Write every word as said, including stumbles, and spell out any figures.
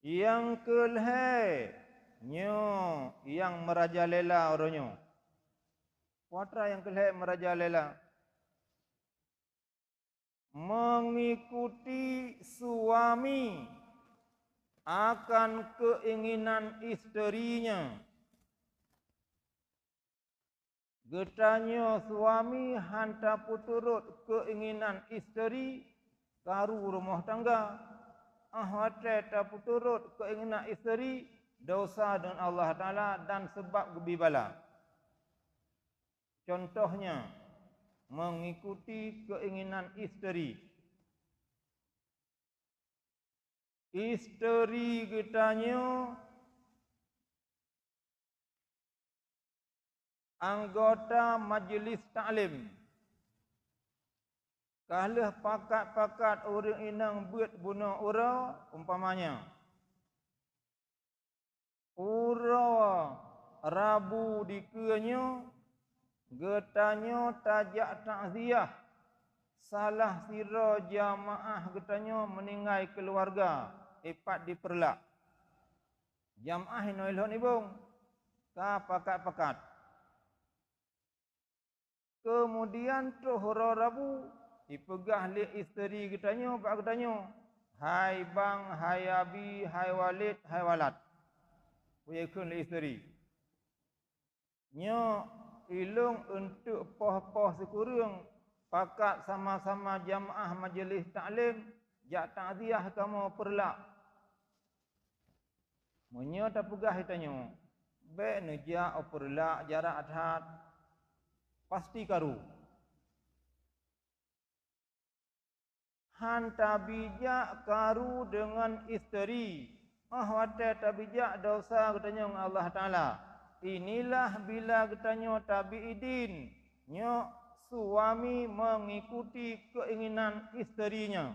Nyang keulhèe nyoe nyang meurajalela uroe nyoe. Peue atra nyang keulhèe meurajalela? Mengikuti suami akan keinginan istrinya. Geutanyoe suami han tapeuturot keinginan istri, karu rumoh tangga. Óh watèe tapeuturot keinginan istri, desya deungon Allah Taala dan seubab geubri bala. Contohnya, mengikuti keinginan istri. Istri geutanyoe anggota majlis taklim. Ka lheueh pakat-pakat ureuëng inong beuet bunoe uroe, umpamanya, uroe Rabu dikeue nyoe, geutanyoe tajak takziah salah sidroe jamaah geutanyoe meuninggai keuluwarga, ipat di Peureulak. Jamaah inoe lhon ibong, ka pakat-pakat. Keumudian troh uroe Rabu, ipeugah lé istri geutanyoe bak geutanyoe, "Hai bang, hai abi, hai walid, hai walad," peue kheun lé istri. "Nyoe ilôn eunteuk poh-poh sikureueng pakat sama-sama jamaah majlis taklim jak takziah kamoe Peureulak." Meunyoe tapeugah geutanyoe, "Bèk neujak u Peureulak, jarak that," pasti karu. Han tabijak karu deungon istri, óh watèe tabijak desya geutanyoe ngon Allah Taala. Inilah bila geutanyoe tabi idin, nyoe suami mengikuti keinginan istrinya.